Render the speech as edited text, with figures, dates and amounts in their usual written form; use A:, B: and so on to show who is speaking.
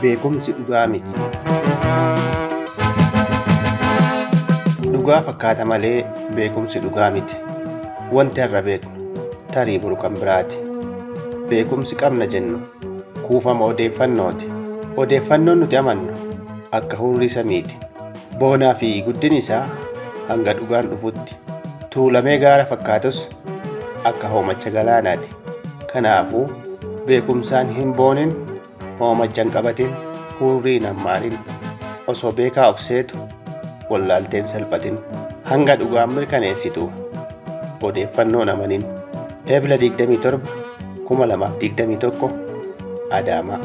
A: Beekumsi dhugaa miti. Dhugaa fakkaata malee beekumsi dhugaa miti. Wanti har'a beeknu tarii boru kan biraati. Beekumsi qabna jennu kuufama odeeffannooti. Odeeffannoon nuti amannu akka hurrii samiiti. Boonaa fi guddinni isaa hanga dhugaan dhufutti tuulamee gaara fakkaatus akka hoomacha galaanaati. Kanaafuu beekumsaan hin boonin, hoomacha hin qabatin, hurrii hin hammaarin. Osoo beekaa of seetu wallaalteen salphatin. Hanga dhugaan mirkaneessitu odeeffannoon amanin. Ebla 27 2021 Adaamaa.